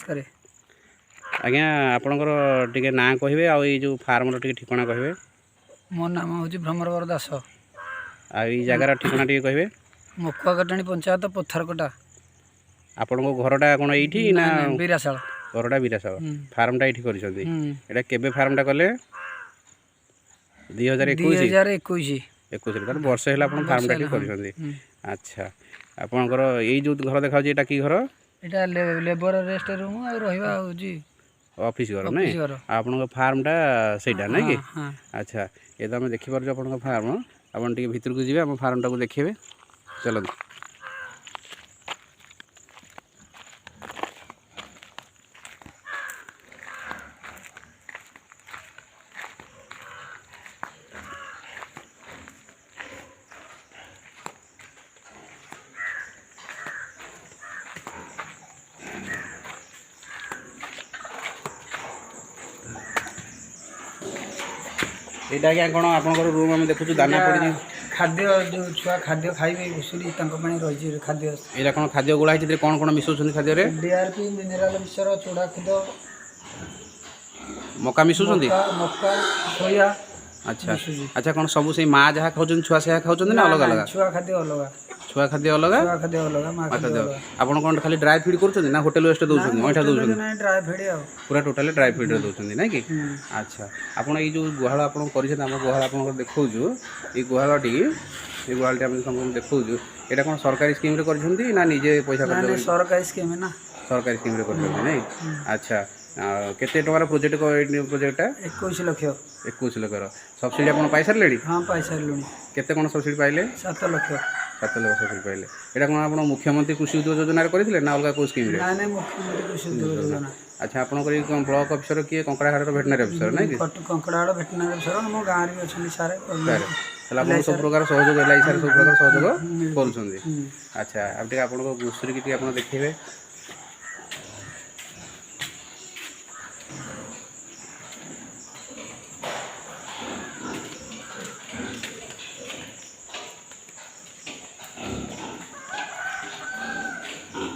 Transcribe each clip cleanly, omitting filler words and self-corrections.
ନମସ୍କାର। ଆଜ୍ଞା, ଆପଣଙ୍କର ଟିକେ ନାଁ କହିବେ ଆଉ ଏଇ ଯେଉଁ ଫାର୍ମର ଟିକେ ଠିକଣା କହିବେ। ମୋ ନାମ ହେଉଛି ଭ୍ରମରବର ଦାସ। ଆଉ ଏଇ ଜାଗାର ଠିକଣା ଟିକେ କହିବେ। ମକୁଆକଟାଣୀ ପଞ୍ଚାୟତ, ପଥରକଟା। ଆପଣଙ୍କ ଘରଟା କ'ଣ ଏଇଠି ନା? ନାଇଁ, ବିରାଶାଳ। ଘରଟା ବିରାଶାଳ? ହୁଁ। ଫାର୍ମଟା ଏଇଠି କରିଛନ୍ତି? ହୁଁ। ଏଇଟା କେବେ ଫାର୍ମଟା କଲେ? ଦୁଇ ହଜାର ଦୁଇ ଏକୋଇଶ ହଜାର ଏକୋଇଶ। 21ରେ, ତାହେଲେ ବର୍ଷେ ହେଲା ଆପଣ ଫାର୍ମଟା ଏଠି ହେଲା, ହଁ। କରିଛନ୍ତି। ହୁଁ। ଆଚ୍ଛା, ଆପଣଙ୍କର ଏଇ ଯେଉଁ ଘର ଦେଖାଯାଉଛି, ଏଇଟା କି ଘର? ଏଇଟା ଲେବର ରେଷ୍ଟ ରୁମ୍ ଆଉ ରହିବା ହେଉଛି ଅଫିସ୍ ଘର ନାଇଁ? ଅଫିସ୍ ଘର। ଆଉ ଆପଣଙ୍କ ଫାର୍ମଟା ସେଇଟା ନାଇଁ କି? ହଁ। ଆଚ୍ଛା, ଏ ତ ଆମେ ଦେଖିପାରୁଛୁ ଆପଣଙ୍କ ଫାର୍ମ। ଆପଣ ଟିକେ ଭିତରକୁ ଯିବେ, ଆମ ଫାର୍ମଟାକୁ ଦେଖିବେ। ଚାଲନ୍ତୁ। ଏଇଟା ଆଜ୍ଞା କ'ଣ ଆପଣଙ୍କର ରୁମ୍? ଆମେ ଦେଖୁଛୁ ଦାନା ପଡ଼ିଛି। ଖାଦ୍ୟ, ଯେଉଁ ଛୁଆ ଖାଦ୍ୟ ଖାଇବେ ଘୁଷୁରୀ, ତାଙ୍କ ପାଇଁ ରହିଛି ଖାଦ୍ୟ। ଏଇଟା କ'ଣ ଖାଦ୍ୟ ଗୋଳା ହେଇଛି? ଏଥିରେ କ'ଣ କ'ଣ ମିଶାଉଛନ୍ତି ଖାଦ୍ୟରେ? ଡିଆରପି, ମିନେରାଲ ମିକ୍ସଚର, ଚୁଡ଼ା ଖୁଦ। ମକା ମିଶାଉଛନ୍ତି? ମକା, ସୋୟା। ଆଚ୍ଛା। ମିଶୁଛି। ଆଚ୍ଛା, କ'ଣ ସବୁ ସେଇ ମା ଯାହା ଖାଉଛନ୍ତି ଛୁଆ ସେୟା ଖାଉଛନ୍ତି ନା ଅଲଗା ଅଲଗା? ଛୁଆ ଖାଦ୍ୟ ଅଲଗା। ଛୁଆ ଖାଦ୍ୟ ଅଲଗା? ଛୁଆ ଖାଦ୍ୟ ଅଲଗା, ମା ମା ଖାଦ୍ୟ ଖାଦ୍ୟ ଅଲଗା। ଆପଣ କ'ଣ ଖାଲି ଡ୍ରାଏ ଫିଡ୍ କରୁଛନ୍ତି ନା ହୋଟେଲ ୱେଷ୍ଟ ଦେଉଛନ୍ତି, ଅଇଁଠା ଦେଉଛନ୍ତି? ନାଇଁ, ଡ୍ରାଏ ଫିଡ୍ ଆଉ। ପୁରା ଟୋଟାଲି ଡ୍ରାଏ ଫିଡ୍ରେ ଦେଉଛନ୍ତି ନାଇଁ କି? ହୁଁ। ଆଚ୍ଛା, ଆପଣ ଏଇ ଯେଉଁ ଗୁହାଳ ଆପଣ କରିଛନ୍ତି, ଆମ ଗୁହାଳ ଆପଣଙ୍କର ଦେଖାଉଛୁ, ଏଇ ଗୁହାଳଟି ଆମେ ସମସ୍ତଙ୍କୁ ଦେଖାଉଛୁ। ଏଇଟା କ'ଣ ସରକାରୀ ସ୍କିମ୍ରେ କରିଛନ୍ତି ନା ନିଜେ ପଇସା ନାଇଁ ଖର୍ଚ୍ଚ ନାଇଁ କରି? ସରକାରୀ ସ୍କିମ୍ ନା। ସରକାରୀ ସ୍କିମ୍ରେ କରିଛନ୍ତି ନାଇଁ? ଆଚ୍ଛା, ଆଉ କେତେ ଟଙ୍କାର ପ୍ରୋଜେକ୍ଟଟା? 21 ଲକ୍ଷ। 21 ଲକ୍ଷର ସବସିଡ଼ି ଆପଣ ପାଇସାରିଲେଣି? ହଁ, ପାଇସାରିଲୁଣି। କେତେ କ'ଣ ସବସିଡ଼ି ପାଇଲେ? 7 ଲକ୍ଷ। 7 ଲକ୍ଷ ସବସିଡ଼ି ପାଇଲେ। ଏଇଟା କ'ଣ ଆପଣ ମୁଖ୍ୟମନ୍ତ୍ରୀ କୃଷି ଉଦ୍ୟୋଗ ଯୋଜନାରେ କରିଥିଲେ ନା ଅଲଗା କେଉଁ ସ୍କିମ୍ରେ? ନାଇଁ ନାଇଁ, ମୁଖ୍ୟମନ୍ତ୍ରୀ କୃଷି ଉଦ୍ୟୋଗ ଯୋଜନା। ଆଚ୍ଛା, ଆପଣଙ୍କର ଏଇ କ'ଣ ବ୍ଲକ ଅଫିସର କିଏ? କଙ୍କଡ଼ାହାଡ଼ର ଭେଟନାରୀ ଅଫିସର ନାଇଁ କି? କଙ୍କଡ଼ାହାଡ଼ ଭେଟନାରୀ ଅଫିସର, ଆମ ଗାଁରେ ବି ଅଛନ୍ତି ସାର୍। ସାର୍, ତାହେଲେ ଆପଣଙ୍କୁ ସବୁ ପ୍ରକାର ସହଯୋଗ, ଏଲ୍ I sir ସବୁ ପ୍ରକାର ସହଯୋଗ କରୁଛନ୍ତି। ହୁଁ। ଆଚ୍ଛା, ଆଉ ଟିକେ ଆପଣଙ୍କ ଘୁଷୁରିକି ଟିକେ ଆପଣ ଦେଖିବେ।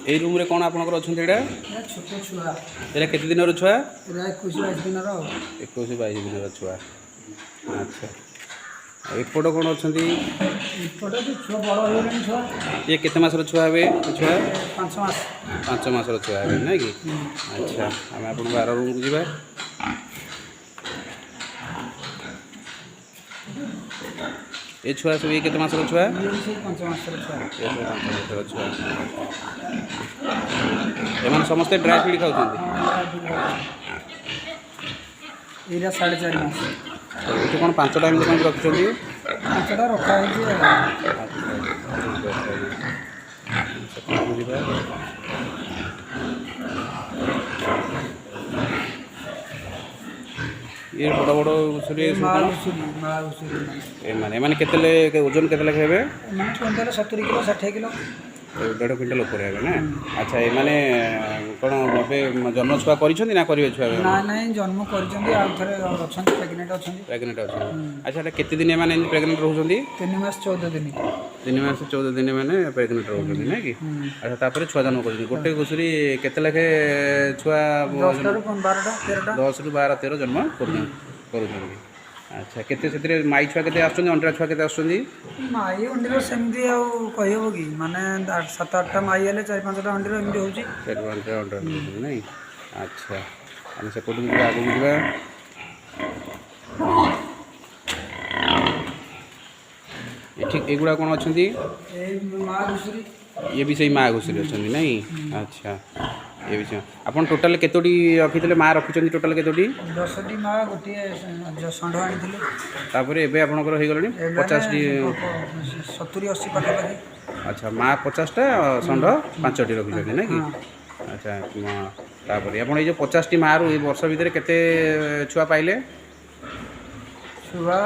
ଏଇ ରୁମ୍ରେ କ'ଣ ଆପଣଙ୍କର ଅଛନ୍ତି ଏଇଟା? ଏଇଟା ଛୋଟ ଛୁଆ। ଏଇଟା କେତେ ଦିନର ଛୁଆ? ଏଇଟା 21-22 ଦିନର ଆଉ। 21-22 ଦିନର ଛୁଆ। ଆଚ୍ଛା, ଆଉ ଏପଟ କ'ଣ ଅଛନ୍ତି? ଏପଟେ ବି ଛୁଆ, ବଡ଼ ହେଇଗଲାଣି ଛୁଆ। ଇଏ କେତେ ମାସର ଛୁଆ ହେବେ ଏ ଛୁଆ? 5 ମାସ। 5 ମାସର ଛୁଆ ହେବେ ନାଇଁ କି? ଆଚ୍ଛା, ଆମେ ଆପଣଙ୍କ ଆର ରୁମ୍କୁ ଯିବା। ଏ ଛୁଆ ସବୁ ଇଏ କେତେ ମାସର ଛୁଆ? ଇଏ ବି ସେଇ 5 ମାସର ଛୁଆ। ଏ ସବୁ 5 ମାସର ଛୁଆ। ଏମାନେ ସମସ୍ତେ ଡ୍ରାଏ ଫିଡ୍ ଖାଉଛନ୍ତି? ଏଇଟା 4.5 ମାସ। ଏଠି କ'ଣ ପାଞ୍ଚଟା ଏମିତି କ'ଣ ରଖିଛନ୍ତି? 5ଟା ରଖା ହେଇଛି ଆଉ। ଆଚ୍ଛା, ଠିକ୍ ଅଛି ଆଜ୍ଞା। ସେପଟକୁ ଯିବା। ଇଏ ବଡ଼ ବଡ଼ ଘୁଷୁରୀ ଏ ସବୁ ମା କ'ଣ? ଘୁଷୁରୀ, ମା ଘୁଷୁରୀ ମାନେ। ଏମାନେ କେତେ ଓଜନ କେତେ ଲେଖା ହେବେ? ଏମାନେ କୁଇଣ୍ଟାଲ 70 କିଲୋ, 60 କିଲୋ। 1.5 କୁଇଣ୍ଟାଲ ଉପରେ ହେବେ ନା? ଆଚ୍ଛା, ଏମାନେ କ'ଣ ଏବେ ଜନ୍ମ ଛୁଆ କରିଛନ୍ତି ନା କରିବେ ଛୁଆ? ନାଇଁ ନାଇଁ, ଜନ୍ମ କରିଛନ୍ତି, ଆଉ ଥରେ ଅଛନ୍ତି, ପ୍ରେଗନେଣ୍ଟ ଅଛନ୍ତି। ପ୍ରେଗନେଣ୍ଟ ଅଛନ୍ତି। ଆଚ୍ଛା, ଏଇଟା କେତେ ଦିନ ଏମାନେ ଏମିତି ପ୍ରେଗନେଣ୍ଟ ରହୁଛନ୍ତି? 3 ମାସ 14 ଦିନ। 3 ମାସ 14 ଦିନ ମାନେ ପ୍ରେଗନେଣ୍ଟ ରହୁଛନ୍ତି ନାଇଁ କି? ଆଚ୍ଛା, ତାପରେ ଛୁଆ ଜନ୍ମ କରୁଛନ୍ତି। ଗୋଟେ ଘୁଷୁରୀ କେତେ ଲେଖେ ଛୁଆ? 10ଟାରୁ 12ଟା, 13ଟା। 10ରୁ 12, 13 ଜନ୍ମ କରୁଛନ୍ତି। ଆଚ୍ଛା, କେତେ ସେଥିରେ ମାଇ ଛୁଆ କେତେ ଆସୁଛନ୍ତି, ଅଣ୍ଡିରା ଛୁଆ କେତେ ଆସୁଛନ୍ତି? ମାଇ ଅଣ୍ଡିର ସେମିତି ଆଉ କହିହେବ କି? ମାନେ 7-8ଟା ମାଇ ହେଲେ 4-5ଟା ଅଣ୍ଡିର, ଏମିତି ହେଉଛି। 4-5ଟା ଅଣ୍ଡିରା ଆସୁଛନ୍ତି ନାଇଁ? ଆଚ୍ଛା, ଆମେ ସେପଟକୁ ଯିବା, ଆଗକୁ ଯିବା। ଏଠି ଏଗୁଡ଼ା କ'ଣ ଅଛନ୍ତି? ଏଇ ମା ଘୁଷୁରୀ। ଇଏ ବି ସେଇ ମା ଘୁଷୁରୀ ଅଛନ୍ତି ନାଇଁ? ଆଚ୍ଛା, ଇଏ ବି ସେ। ଆପଣ ଟୋଟାଲ୍ କେତୋଟି ରଖିଥିଲେ, ମା ରଖିଛନ୍ତି ଟୋଟାଲ୍ କେତୋଟି? 10ଟି ମା, ଗୋଟିଏ ଷଣ୍ଢ ଆଣିଥିଲେ। ତାପରେ ଏବେ ଆପଣଙ୍କର ହେଇଗଲାଣି ଏବେ 50ଟି? 70-80 ପାଖାପାଖି। ଆଚ୍ଛା, ମା 50ଟା, ଷଣ୍ଢ 5ଟି ରଖିଛନ୍ତି ନାଇଁ କି? ହଁ। ଆଚ୍ଛା, ତାପରେ ଆପଣ ଏଇ ଯେଉଁ 50ଟି ମାଆରୁ ଏଇ ବର୍ଷ ଭିତରେ କେତେ ଛୁଆ ପାଇଲେ? ଛୁଆ